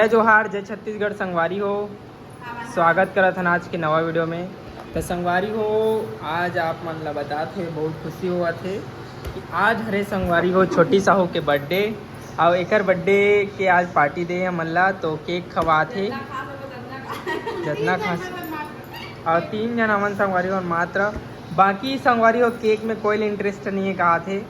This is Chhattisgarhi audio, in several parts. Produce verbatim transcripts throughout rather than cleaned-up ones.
जय जोहार, जय छत्तीसगढ़ संगवारी हो। स्वागत करत हन आज के नवा वीडियो में। तो संगवारी हो, आज आप मन ला बतात हे, बहुत खुशी होवत हे कि आज हरे संगवारी हो छोटी साहू के बर्थडे। और एकर बर्थडे के आज पार्टी दे हमन ला, तो केक खवात हे। जतना खा सक- और तीन जन हमन संगवारी हो मात्र, बाकी संगवारी हो केक में कोई इंटरेस्ट नहीं है कहा थे।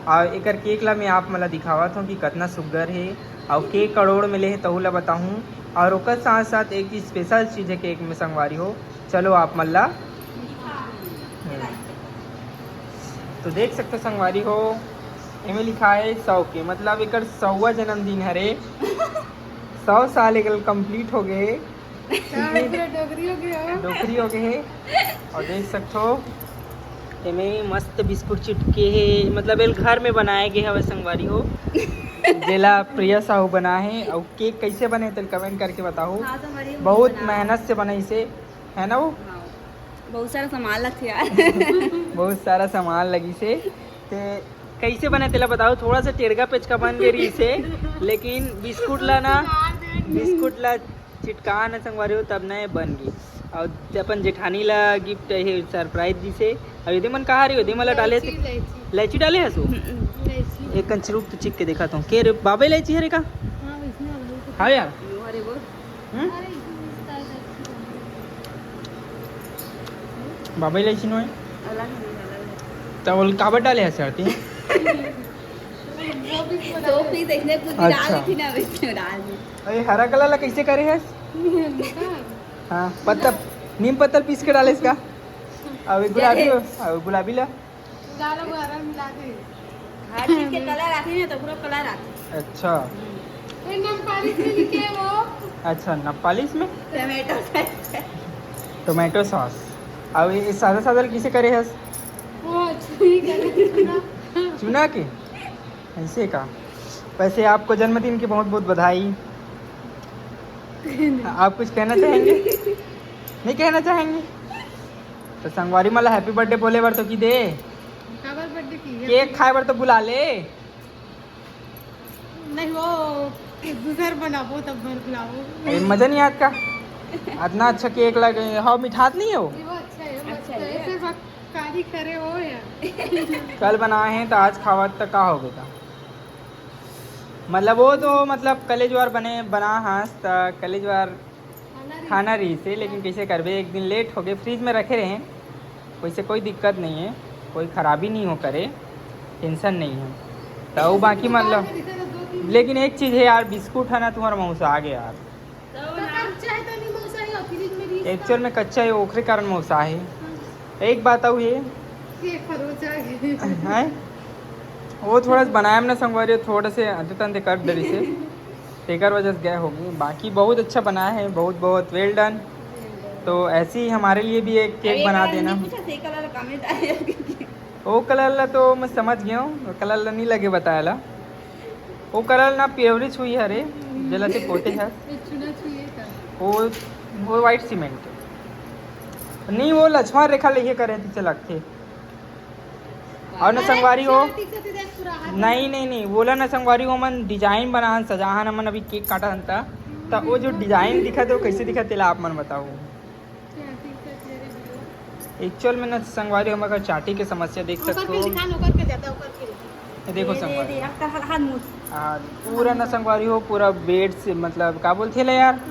और एकर केक ला मैं आप मन ला दिखावत हूँ कि कितना सुग्घर है। और केक करोड़ मिले है तहू ला बताहूँ। और ओकर साथ साथ एक स्पेशल चीज़ है केक में संगवारी हो, चलो आप मन ला। तो देख सकते हो संगवारी हो, एमे लिखा है सौ के, मतलब एकर सौवा जन्मदिन हरे। सौ साल एकर कंप्लीट हो गए। हाँ, पूरा डोकरी हो गया। डोकरी हो गए है। और देख सकते हो एमे मस्त बिस्कुट चिटके है, मतलब एल घर में बनाए गए हवे संगवारी हो। जेला प्रिया साहू बनाए है। और केक कैसे बने तेल कमेंट करके बताओ। हाँ, तो हमारी बहुत बनाए। मेहनत से बनाई से, है ना वो? हाँ, बहुत सारा सामान लगथे यार। बहुत सारा सामान लगी से। ते कैसे बने तेला बताओ, थोड़ा सा टेढ़ा पेचका बन गई रही से, लेकिन बिस्कुट ला ना, बिस्कुट ला चिटका ना संगवारी हो, तब ना ये बन गई। और अपन जेठानी ला गिफ्ट है, सरप्राइज दी से। और यदि मन कहा रही हो, यदि मन ला डाले इलायची, थे। इलायची। इलायची डाले हसू? हम्म। इलायची। एक कंच रुक तो चिक के देखा तो। के रे, बाबा इलायची है रे का? हाँ, इसमें अभी तो हाँ यार। अरे वो। हम्म? अरे, इसमें इसका इलायची। बाबा इलायची नो है? अलग है, अलग है। तो वो काबर डाले हस आरती? वो भी तो पीस ऐसे कुछ डाल अच्छा। दी थी ना, वैसे डाल दी। अरे, हरा कलर ला कैसे करे हस? हाँ, पत्ता, नीम पत्ता पीस के डाले इसका। अभी गुलाबी हो, अभी गुलाबी ला। डालो, वो हरा मिला के। हर चीज के कलर आते हैं तो पूरा कलर आते हैं। अच्छा। ये नम पालिश में लिखे वो। अच्छा, नम पालिश में? Tomato sauce. Tomato sauce. अब ये सादा सादा किसे करे हस? वो छुई करे चुना। चुना के? ऐसे का? वैसे आपको जन्मदिन की बहुत बहुत बधाई। आप कुछ कहना चाहेंगे? नहीं कहना चाहेंगे? तो संगवारी मन ला हैप्पी बर्थडे बोले बर तो की दे। काबर बर्थडे की? केक खाए बर तो बुला ले। नहीं, वो दूसर बनाबो तब भर बुलाबो। अरे, मजा नहीं आत का? इतना अच्छा केक लगे। हाँ, मिठात नहीं है वो? नहीं, वो अच्छा है, वो अच्छा है। सिर्फ काली करे हो यार। कल बनाए हैं तो आज खावत तो का हो गया? मतलब वो तो, मतलब कलेज वार बने बना हस त कलेज वार खाना रही से, लेकिन कैसे करबे, एक दिन लेट हो गए, फ्रिज में रखे रहे, वैसे कोई दिक्कत नहीं है, कोई खराबी नहीं हो करे, टेंशन नहीं है। तो वो बाकी मतलब, लेकिन एक चीज़ है यार, बिस्कुट है ना तुम्हारा मौसा आ गया यार। तो कच्चा है तो नहीं मौसा है, फ्रिज में भी एक्चुअल में कच्चा है, ओखरे कारण मौसा है। एक बात और ये ये खरोच आ गए। हैं? वो थोड़ा सा बनाया हमने संगवारी, थोड़ा से अंते तंते कर डरी से, तेकर वजह से गए होगी। बाकी बहुत अच्छा बनाया है, बहुत बहुत वेल डन। तो ऐसे ही हमारे लिए भी एक केक बना देना। पूछा से कलर कमेंट आया। वो कलर ला तो मैं समझ गया हूँ, कलर ला नहीं लगे बताया ला। वो कलर ना प्योरी छुई हरे, जेला ते पोते है। ये चुना छुई है का? वो, वो व्हाइट सीमेंट नहीं, वो लक्ष्मण रेखा लेके करे थे लगते। और ना संगवारी हो। अच्छा, ठीक से, ठीक से, पूरा हाथ नहीं नहीं नहीं, बोला ना संगवारी हो, मन डिजाइन बनाहन, सजाहन, हमन अभी केक काटा हन ता, त वो जो डिजाइन दिखा थे वो कैसे दिखा तेला आप मन बताओ। एक्चुअल में ना संगवारी हो, हमर चाटी के समस्या देख सकते हो। ये देखो संगवारी, पूरा ना संगवारी हो, पूरा बेड से, मतलब का बोलते ला यार,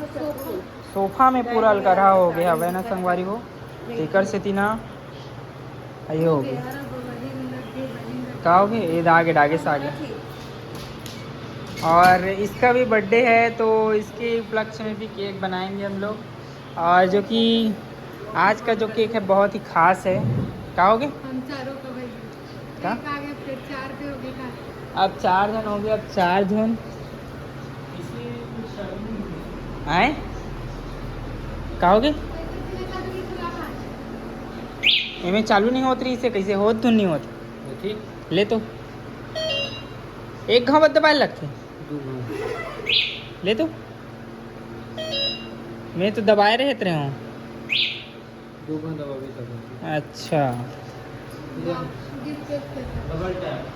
सोफा में पूरा अलकरहा हो गया हवे ना संगवारी हो। तेकर सेती ना, अयो हो गया। का हो गया? ये आगे, आगे से आगे। और इसका भी बर्थडे है, तो इसके उपलक्ष्य में भी केक बनाएंगे हम लोग। और जो कि आज का जो केक है, बहुत ही खास है। का हो गया? हम चारों का भाई। का? केक आ गया, फिर चार पे हो गया। अब चार जन हो गए, अब चार जन। आए? का हो गया? एमे चालू नहीं होत रही, इसे कैसे होत धुन नहीं होत? ठीक। ले तो। एक घाव दबाए लगथे। दू घाव। ले तो। मैं तो दबाए रहत रहे हूँ। दू घाव दबाबे तब होथे। अच्छा। ले। Double tap.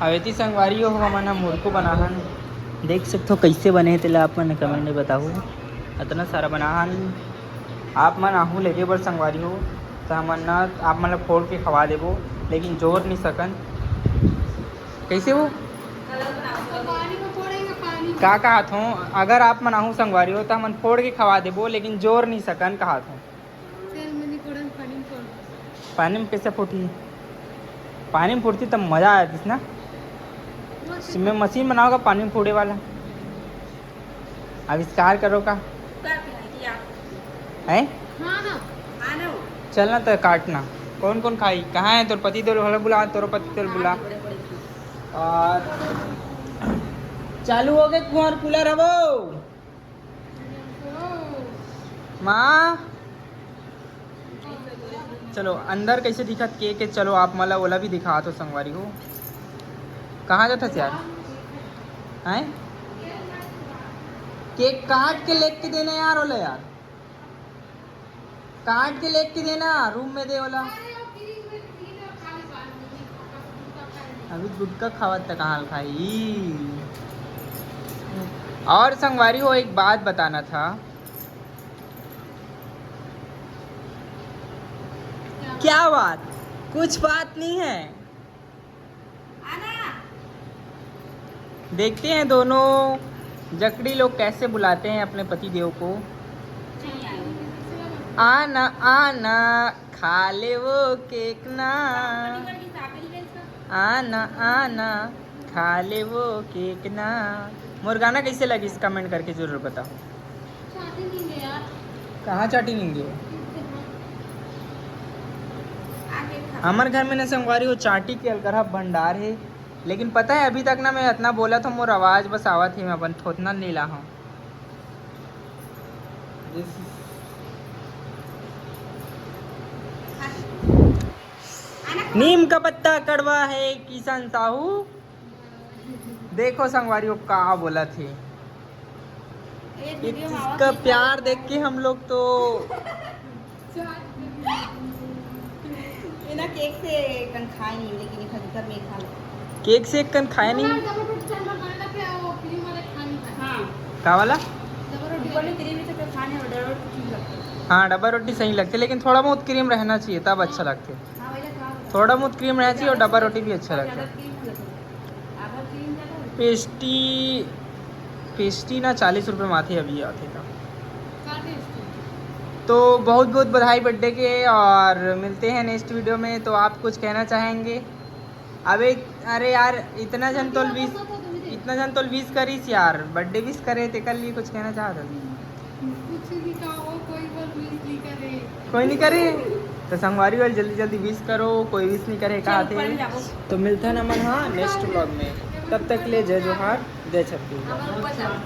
अब एती संगवारी हो, हमन ह मुरकू बनाहन। देख सकथो कइसे बने हे, तेला आप मन कमेंट में बताहू। अतना सारा बनाहन, आप मन आहू लेगे बर संगवारी हो, त हमन न आप मन ला फोड़ के खवा देबो, लेकिन जोर नहीं सकन। कइसे हो? पानी में फोड़ेंगे, पानी में। का कहत हो, अगर आप मन आहू संगवारी हो, त हमन फोड़ के खवा देबो, लेकिन जोर नहीं सकन कहत हो। चल, मैंने फोड़न, पानी में फोड़। पानी में कैसे फूटी? पानी में फूटती तब मजा आया ना। वो से मैं मशीन बनाऊंगा पानी में फूटे वाला, आविष्कार करो का। क्या क्या किया? हैं? हाँ ना। हाँ ना। चल ना तो काटना। कौन कौन खाई? कहाँ है तोर पति देव? बुला, तोर पति देव बुला। हाँ, बड़े बड़े खाई। और चालू हो गए कुंवर कूलर हवो। माँ, चलो अंदर कैसे दिखत केक है, चलो आप मला ओला भी दिखा दो संगवारी हो। कहाँ जात हस यार? हैं? केक काट के लेके देना यार, ओला यार, काट के लेके देना, रूम में दे ओला। अभी गुटखा खावत त कहाँ खाई। और संगवारी हो, एक बात बताना था। क्या बात? कुछ बात नहीं है। देखते हैं दोनों जकड़ी लोग कैसे बुलाते हैं अपने पति देव को। आना आना, खा ले वो केक ना। आना आना, खा ले वो केक ना। मोर गाना कैसे लगिस, कमेंट करके जरूर बताओ। चाटी नहीं ले यार। कहाँ चाटी नहीं ले? आके खा। हमर घर में ना संगवारी हो, चाटी के अलकरहा भंडार है, लेकिन पता है अभी तक ना मैं इतना बोला तो मोर आवाज बस आवत है, मैं अपन थोथना नहीं ला हूँ। नीम का पत्ता कड़वा है, किशन साहू। देखो संगवारी हो का बोला थे। इसका प्यार देख के हम लोग तो ये ना केक से कन खाए नहीं, लेकिन एक हकीकत में खा लो। केक से एक कन खाए नहीं। हाँ। का वाला? ऊपर में क्रीम है तो खाने और डबल रोटी ठीक लगता है। हाँ, डबल रोटी सही लगती है, लेकिन थोड़ा बहुत क्रीम रहना चाहिए तब अच्छा लगता है। हाँ, वही तो खा लो। थोड़ा बहुत क्रीम रहना चाहिए और डबल रोटी भी अच्छा लगता है। पेस्टी, पेस्टी ना चालीस रुपये में आती है अभी आती का। तो बहुत बहुत बधाई बर्थडे के, और मिलते हैं नेक्स्ट वीडियो में। तो आप कुछ कहना चाहेंगे? अबे अरे यार, इतना जन तो विश, इतना जन तो विश करिस यार, बर्थडे विश करे, तेकर लिए कुछ कहना चाहत हस? कुछ नहीं कहो, कोई बर विश नहीं करे। कोई नहीं करे? तो संगवारी वाले जल्दी जल्दी विश करो, कोई विश नहीं करे का थे। तो मिलता ना मन, हाँ, नेक्स्ट व्लॉग में। तब तक ले जय जोहार, जय छत्तीसगढ़।